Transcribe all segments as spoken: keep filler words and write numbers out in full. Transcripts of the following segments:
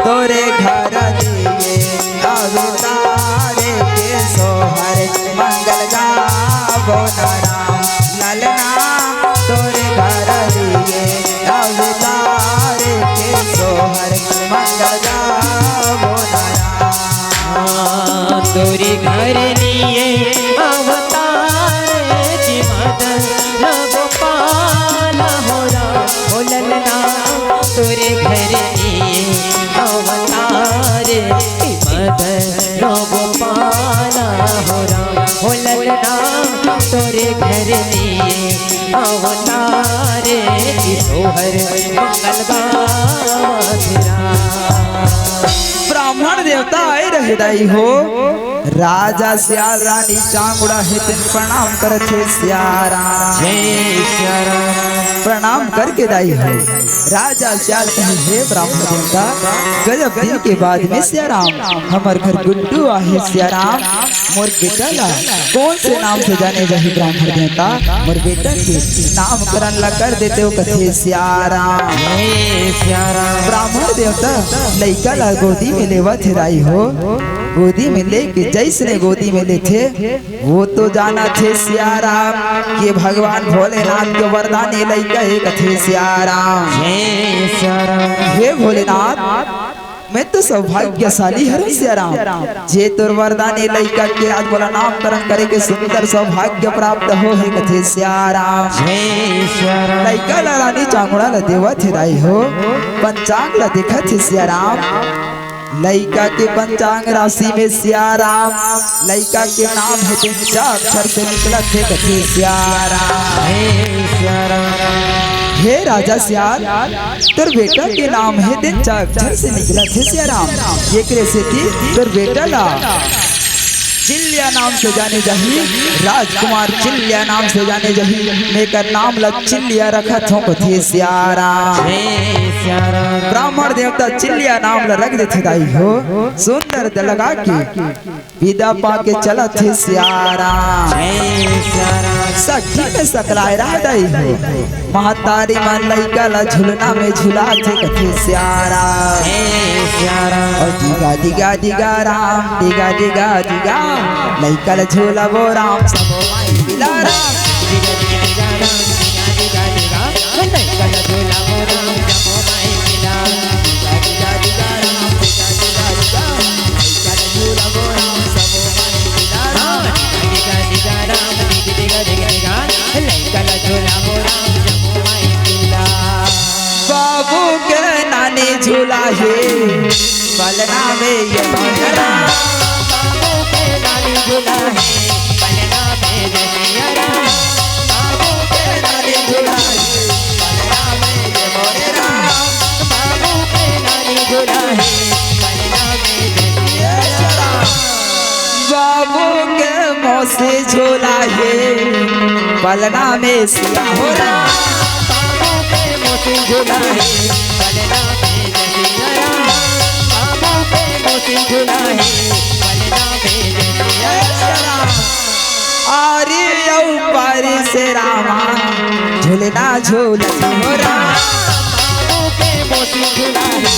तोरे घर दिए अवतार के सोहर मंगल गावो न राम। ललना तोरे घर दिए अवतार के सोहर मंगल गावो न राम। तोरे घर दिए अवतार के मदन गोपाल हो राम। ओ ललना तोरे घर दिए अवतार के मदन गोपाल हो राम। ओ ललना तोरे घर दिए अवतार के सोहर मंगल गावत राम। ब्राह्मण देवता आए रहे दाई हो। राजा सियाल रानी चांगुड़ा हे तेन प्रणाम करत हे सियाराम। जय सियाराम। प्रणाम करके दाई हो राजा सियाल कहे, हे ब्राह्मण देवता, गजब दिन के बाद में सियाराम, हमर घर गुड्डू आहे सियाराम। मोर बेटा ला कौन से नाम से जाने जाही ब्राह्मण देवता? मोर बेटा के नामकरण ला कर देते हो कथे सियाराम। जय सियाराम। ब्राह्मण देवता लइका ला गोदी में लेवत हे दाई हो। गोदी में लेके जैसने गोदी में लेथे, वो तो जानत हे सियाराम कि भगवान भोलेनाथ के वरदान ये लइका हे कथे सियाराम। जय सियाराम। हे भोलेनाथ, मैं तो सौभाग्यशाली हरं सियाराम, जे तोर वरदान ये लइका के आज मोला नामकरण करे के सुंदर सौभाग्य प्राप्त हो हे कथे सियाराम। जय सियाराम। लइका ला रानी चांगुड़ा ला देवत हे दाई हो, पंचांग ला देखत हे सियाराम। लइका के पंचांग राशि में सियाराम, लइका के नाम हे तेन चा अक्षर से निकलत हे कथे सियाराम। जय सियाराम। हे राजा सियाल, तोर बेटा के नाम हे तेन चा अक्षर से निकलत हे सियाराम। एकरे सेती तोर बेटा ला चिल्लिया नाम से जाने जाही, राजकुमार चिल्लिया नाम से जाने जाही। मैं कर नाम ला चिल्लिया रखत हों कथे सियाराम। जय सियाराम। ब्राह्मण देवता चिल्लिया नाम ला रख देथे दाई हो। सुंदर लगा के विदा पाके चलत हे सियाराम। जय सियाराम। सखी में सकलाय रह दाई हो। महतारी मन लइका ला झुलना में झुलाथे कथे सियाराम। जय सियाराम। और डिगा डिगा डिगा राम, डिगा डिगा डिगा, लइका ला झुलाबो राम, सबो माई पिला राम। डिगा डिगा डिगा राम, डिगा डिगा डिगा, लइका ला झुलाबो राम, सबो माई पिला। डिगा डिगा डिगा राम, डिगा डिगा डिगा, लइका ला झुलाबो राम, सबो माई पिला राम। डिगा डिगा डिगा राम, डिगा डिगा डिगा, लइका ला झुलाबो राम, सबो माई पिला। बाबू के नानी झूला हे, पलना में ये मोहरा। बाबू के नानी झूला हे, पलना में ये मोहरा। बाबू के नानी झूला हे, पलना में ये मोहरा। बाबू के नानी झूला हे, पलना में ये मोहरा। बाबू के मौसी झूला हे, पलना में सिया हो राम। बाबू के मौसी झूला हे, पलना में सिया राम। बाबू के मौसी झूला हे, पलना में सिया राम। आरी अउ पारी से रामा, झूलना झूलत हो राम। बाबू के मौसी झूला हे,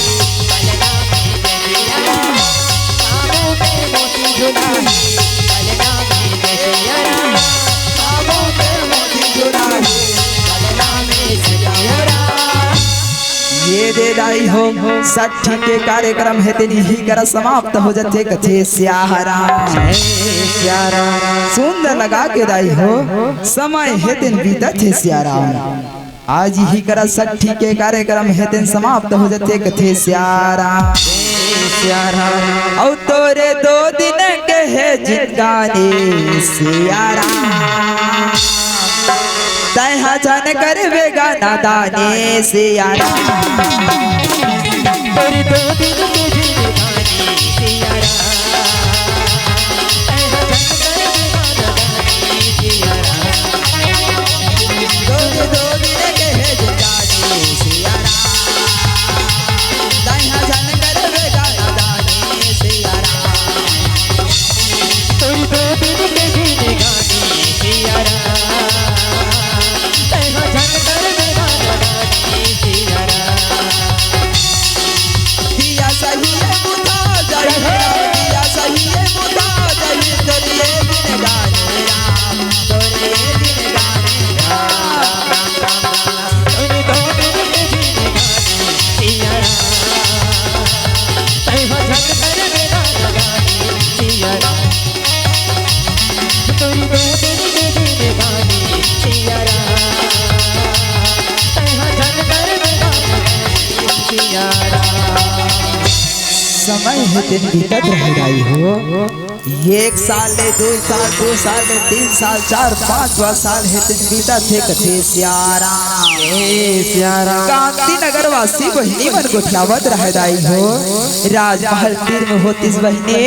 पलना में सिया राम। बाबू के मौसी झूला हे, पलना में सिया राम। बाबू के मौसी झूला हे, पलना में सिया राम। ये दे दाई हो, सट्ठी के कार्यक्रम हे तेन इही करा समाप्त हो जथे कथे सियाराम। जय सियाराम। सुंदर लगा के दाई हो, समय हे तेन बीतत हे सियाराम। आज इही करा सट्ठी के कार्यक्रम हे तेन समाप्त हो जथे कथे सियाराम। जय सियाराम। अउ तोरे दो दिन के हे जिंदगानी सियाराम। तैहा झन करबे गाना दानी सियाराम। तोरे दो दिन के जिंदगानी सियाराम। तैहा झन करबे गाना दानी सियाराम। तोरे दो दिन के हे जिंदगानी सियाराम। तैहा झन करबे गाना दानी सियाराम। तोरे दो दिन के जिंदगानी सियाराम। तैहा झन करबे गाना दानी सियाराम। दिया सही समय हे तेन बीतत रहे दाई हो। एक साल ले दू साल, दू साल ले तीन साल, चार पांचवा साल हे तेन बीतत हे कथे सियाराम। ए सियाराम। कांति नगर वासी बहिनी मन गोठियावत रहे दाई हो। राजमहल तीर में होतिस बहिनी,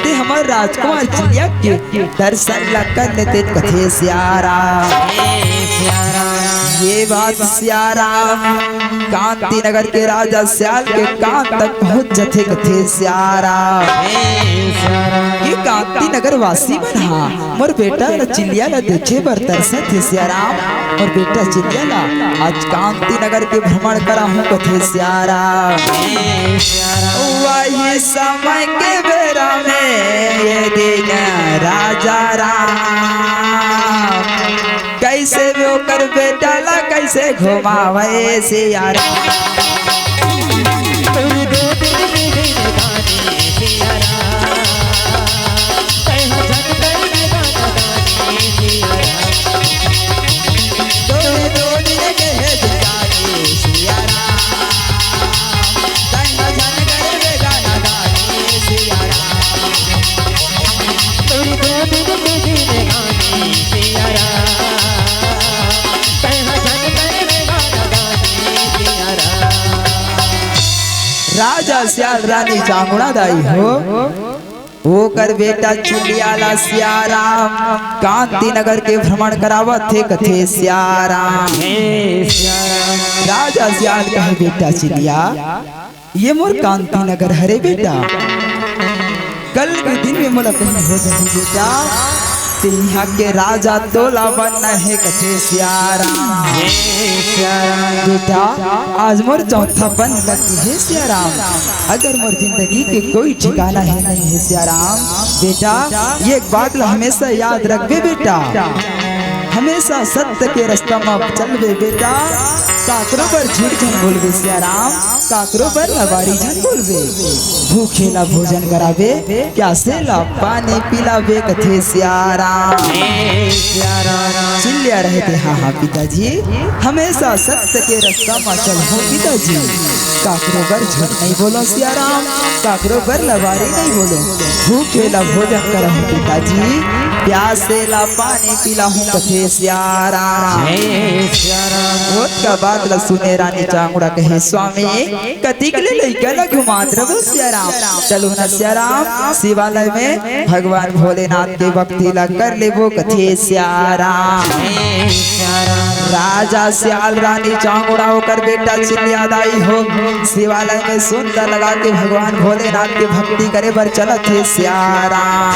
ते हमर राजकुमार चिल्लिया के दर्शन ला कर लेते कथे सियाराम। ए सियाराम। ये बात सियाराम कांति नगर के राजा सियाल के कान तक पहुंच जथे कथे सियाराम। ए सियाराम। ये कांति नगर वासी मन हा मोर बेटा ल चिल्लिया ल देखे बर तरसत हे सियाराम। मोर बेटा चिल्लिया ल आज कांति नगर के भ्रमण कराहूं कथे सियाराम। ए सियाराम। वही समय के बेरा में ये दिन राजा राम कैसे भी ओकर बेटा ला कैसे घुमावे सियाराम। राजा सियाल रानी चांगुड़ा दाई हो, ओकर बेटा चिल्लिया ला सियाराम कांति नगर के भ्रमण करावत हे कथे सियाराम। राजा सियाल कहे, बेटा चिल्लिया, ये मोर कांति नगर हरे बेटा, कल के दिन में मोला कहीं हो जाही बेटा, ते इहाँ के राजा तोला बनना हे कथे सियाराम। बेटा, आज मोर चौथा पन लगी हे सियाराम, अगर मोर जिंदगी के कोई ठिकाना हे नहीं हे सियाराम। बेटा, ये एक बात ला हमेशा याद रखबे बेटा, हमेशा सत्य के रास्ता में चलबे बेटा, काकरो बर झूठ झन बोलबे सियाराम, काकरो बर लबारी झन बोलबे। भूखे ला भोजन कराबे, प्यासे ला पानी पिलाबे कथे सियाराम। चिल्लिया रहे ते, हाँ हाँ पिताजी, हमेशा सत्य के रास्ता में चलहूँ पिताजी। काकरो बर झूठ नहीं बोलो सियाराम, काकरो बर लबारी नहीं बोलो। भूखे ला भोजन करहूँ पिताजी, प्यासे ला पानी पिलाहूँ कथे सियाराम। ओतका बात ला सुने रानी चांगुड़ा कहे, स्वामी, कतिक ले लइका ला घुमात रहो सियाराम। चलो ना सियाराम, शिवालय में भगवान भोलेनाथ के भक्ति ला कर लेबो कथे सियाराम। राजा सियाल रानी चांगुड़ा ओकर बेटा चिल्लिया दाई हो, शिवालय में सुंदर लगा के भगवान भोलेनाथ के भक्ति करे बर चलत हे सियाराम।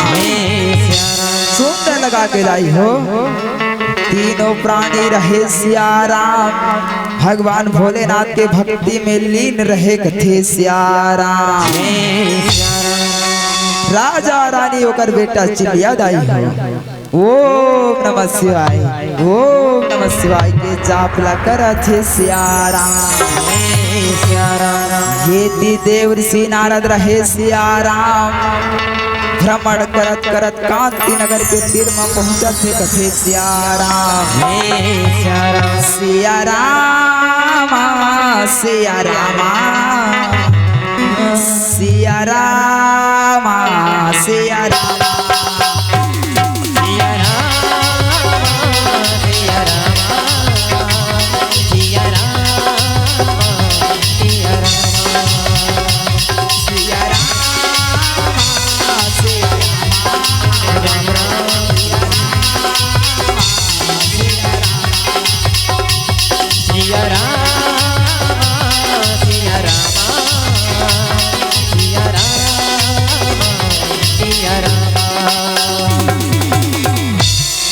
सुंदर लगा के दाई हो, तीनों प्राणी रहे सियाराम, भगवान भोलेनाथ के भक्ति में लीन रहे कथे सियाराम। राजा रानी ओकर बेटा चिल्लिया दाई हो, ओम नमः शिवाय, ओम नमः शिवाय के जाप ला करत हे सियाराम। ये ती देव ऋषि नारद रहे सियाराम, भ्रमण करत करत कांति नगर के तीर म पहुंचत हे कथे सियाराम। सियाराम। सियाराम, सियाराम, सियाराम, सियाराम।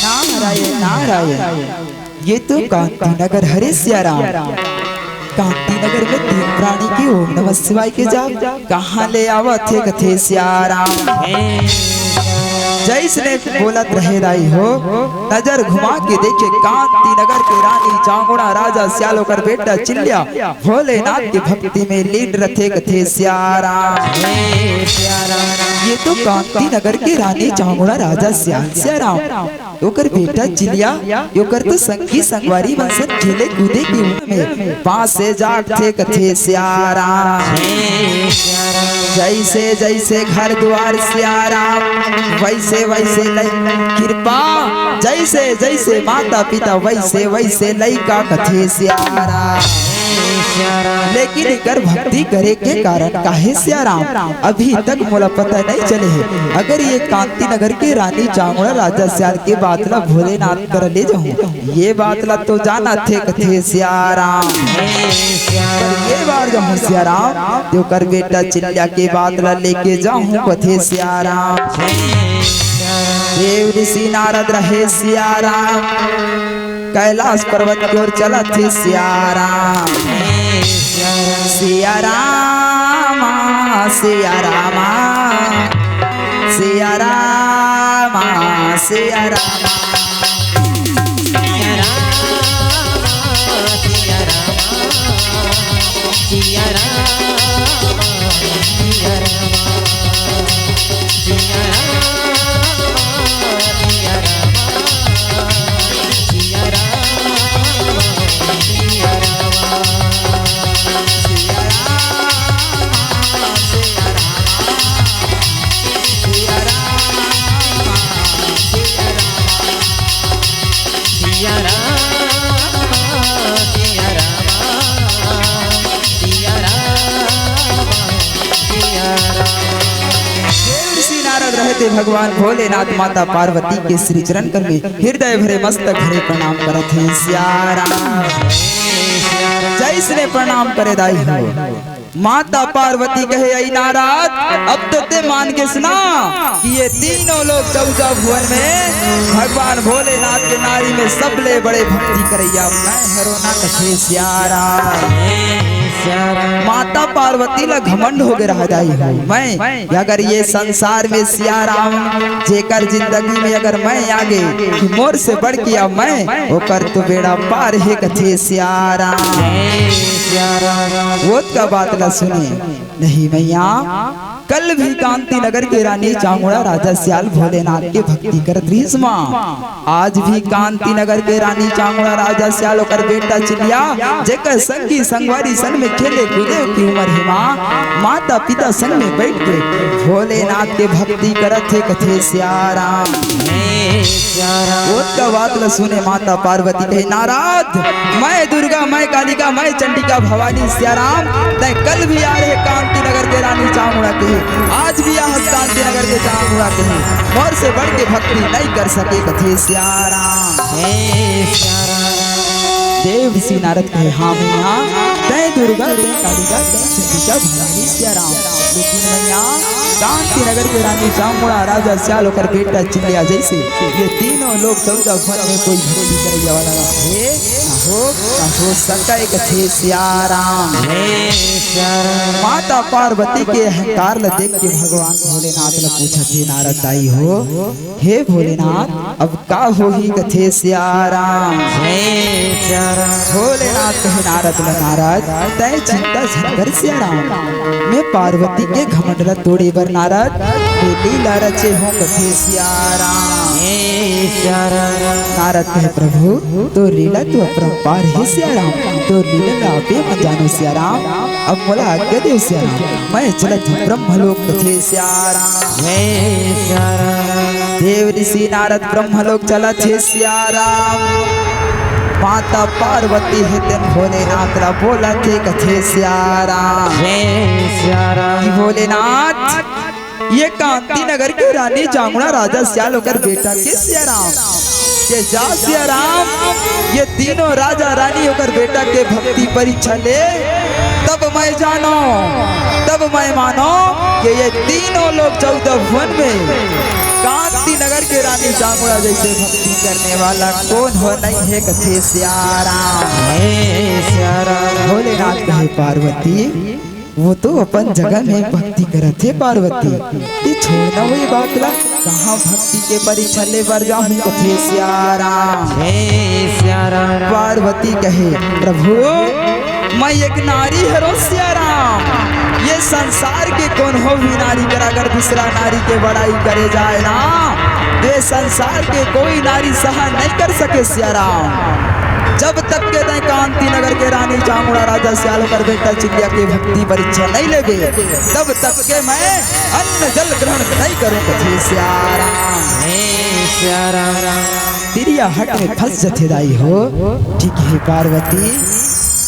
नारायण, नारायण। ये तो कांति नगर हरे सियाराम। कांति नगर में तीन प्राणी के ओम नमः शिवाय के जाप कहाँ ले आवत हे कथे सियाराम। जैसने बोलत रहे दाई हो, नजर घुमा के देखे कांति नगर के रानी चांगुड़ा राजा सियाल ओकर बेटा चिल्लिया भोलेनाथ के भक्ति में लीन रथे कथे सियाराम। ये तो कांति नगर के रानी चांगुड़ा राजा सियाल सियाराम, ओकर बेटा चिलिया, ओकर तो संगी संगवारी मन सन खेले कूदे के उमर में पासे जागथे कथे सियाराम। जैसे जैसे घर दुआर सियाराम, वैसे वैसे लई कृपा, जैसे जैसे माता पिता वैसे वैसे लइका कथे सियाराम। लेकिन एकर भक्ति करे के कारण काहे सियाराम, अभी तक मोला पता नहीं चले हे। अगर ये कांति नगर के रानी चांगुड़ा राजा सियाल के बात ला भोलेनाथ कर ले जाहूँ, ये बात ला तो जानत हे कथे सियाराम। पर ये बार जाहूँ सियाराम, तो कर बेटा चिल्ला के बात ला लेके जाहूँ कथे सियाराम। देव ऋषि नारद रहे सियाराम, कैलाश पर्वत की ओर चलत हे सियाराम। सियाराम, सियाराम, सियाराम, सियाराम। देव ऋषि नारद रहते भगवान भोलेनाथ माता पार्वती के श्री चरण कमल में हृदय भरे मस्तक भरे प्रणाम करत हे सियाराम। जैसने प्रणाम करे दाई हो, माता पार्वती कहे, "अई नारद, अब तो ते मान गेस ना कि ये तीनों लोक चौदह भुवन में भगवान भोलेनाथ के नारी में सबले बड़े भक्ति करइया मैं हरों ना कथे सियाराम।" माता पार्वती ला घमंड हो गे रहा दाई हो, मैं अगर ये संसार में सियाराम जेकर जिंदगी में अगर मैं आगे कि मोर से बढ़ के अब मैं ओकर तो बेड़ा पार हे कथे सियाराम। ओतका बात ला सुने नहीं मैया, कल भी कांति नगर के रानी चांगुड़ा राजा सियाल भोलेनाथ के भक्ति करत रहिस माँ। आज भी कांति नगर के रानी चांगुड़ा राजा सियाल ओकर बेटा चिलिया जेकर संगी संगवारी सन में खेले कूदे की उमर हे माँ, माता पिता संग में बैठ के भोलेनाथ के भक्ति करत हे कथे सियाराम। ओतका बात ला सुने माता पार्वती कहे, "नारद, मैं दुर्गा, मैं कालिका, मैं चंडिका भवानी सियाराम, तैं कल भी आ रहे कांति नगर के रानी चामुड़ा के, आज भी आहस कांति नगर के चामुड़ा के, मोर से बढ़ के भक्ति नहीं कर सके कथे सियाराम।" देव ऋषि नारद कहे, "हाँ मैया, तैं दुर्गा, तैं कालिका, तैं चंडिका भवानी सियाराम, लेकिन मैया कांति नगर के रानी चामुड़ा राजा सियाल ओकर बेटा चिलिया जैसे ये तीनों लोक चौदह भुवन में कोई भक्ति करइया वाला ना हे, ना हो, ना हो सके कथे सियाराम।" माता पार्वती के अहंकार ल देख के भगवान भोलेनाथ ल पूछत हे नारद दाई हो, "हे भोलेनाथ, अब का होही कथे सियाराम?" भोलेनाथ कहे नारद ल, "नारद, तैं चिंता झन कर सियाराम, मैं पार्वती के घमंड ल तोड़े बर नारद, मैं लीला रचे हों कथे सियाराम।" नारद कहे, "प्रभु, तोर लीला तो अपरंपार हे सियाराम, तोर लीला ल आपे मन जानो सियाराम, अब मोला आज्ञा देव सियाराम, मैं चलत हों ब्रह्मलोक कथे सियाराम।" देव ऋषि नारद ब्रह्मलोक चलत हे सियाराम। माता पार्वती हे तेन भोलेनाथ ला बोलत हे कथे सियाराम। कि भोलेनाथ, ये कांति नगर के रानी चामुड़ा राजा सियाल ओकर बेटा के सियाराम, ये जा सियाराम, ये तीनों राजा रानी ओकर बेटा के भक्ति परीक्षा ले, तब मैं जानो, तब मैं मानो कि ये तीनों लोक चौदह भुवन में कांति नगर के रानी चामुड़ा जैसे भक्ति करने वाला कोन हो नहीं हे कथे सियाराम। भोलेनाथ कहे, "पार्वती, वो तो अपन जगह में भक्ति करत हे पार्वती, तैं छोड़ ना वो ये बात ला, कहाँ भक्ति के परीक्षा ले बर जाहूँ कथे सियाराम।" पार्वती कहे, "प्रभु, मैं एक नारी हरों सियाराम, ये संसार के कोनो भी नारी कर अगर दूसरा नारी के बड़ाई करे जाए ना, ये संसार के कोई नारी सहन नहीं कर सके सियाराम। जब तक के तैं कांति नगर के रानी जामुड़ा राजा सियालो कर बेटा चिल्लिया के भक्ति परीक्षा नहीं लेबे, तब तक के मैं अन्न जल ग्रहण नहीं करूं कथे सियाराम। हे सियाराम। तिरिया हट में फंस जथे दाई हो। ठीक हे पार्वती,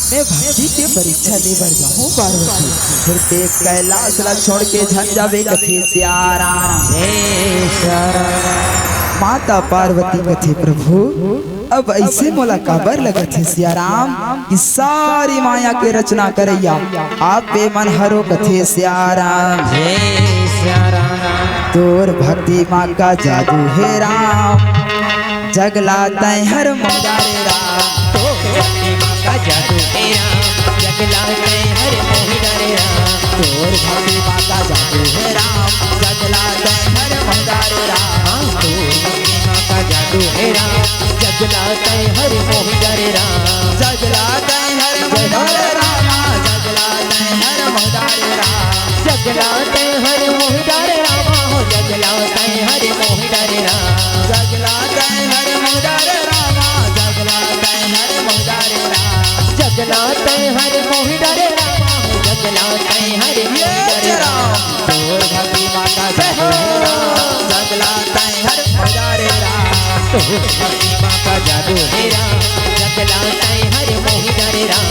मैं भक्ति के परीक्षा ले बर जाहूं पार्वती, फिर ते कैलाश ला छोड़ के झन जाबे कथे सियाराम। हे सियाराम। माता पार्वती कथे प्रभु, अब ऐसे मोला काबर लगत हे सियाराम कि सारी माया के रचना करैया आप पे मन हरो कथे सियाराम। हे सियाराम। तोर भक्ति माँ का जादू हे राम, जगला तैं हर मोहिडा रे राम। तोर भक्ति माँ का जादू हे राम, जगला तैं हर मोहिडा रे राम। तोर भक्ति माँ का जादू हे राम, जगला तैं हर मोहिडा रे राम। तोर भक्ति माँ का जादू हे राम, जगला तैं हर मोहिडा रे राम। जगला तैं हर मोहिडा रे राम, जगला तैं हर मोहिडा रे राम। जगला तैं हर मोहिडा रे राम, हो जगला तैं हर मोहिडा रे राम। जगला तैं हर मोहिडा रे राम, जगला तैं हर मोहिडा रे राम। जगला तैं हर मोहिडा रे राम, हो जगला तैं हर मोहिडा रे राम। तोर भक्ति माँ का जादू हे राम, जगला तैं हर मोहिडा रे राम। तोर भक्ति माँ का जादू हे राम, जगला तैं हर मोहिडा रे राम।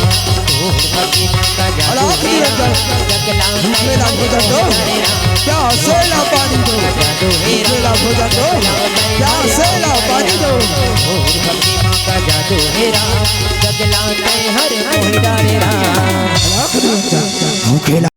तोर भक्ति माँ का जादू हे राम, जगला तैं हर मोहिडा रे राम। क्या सेला पानी दो, सेला भोजन दो, क्या सेला पानी दो। तोर भक्ति माँ का जादू हे राम, जगला तैं हर मोहिडा रे राम।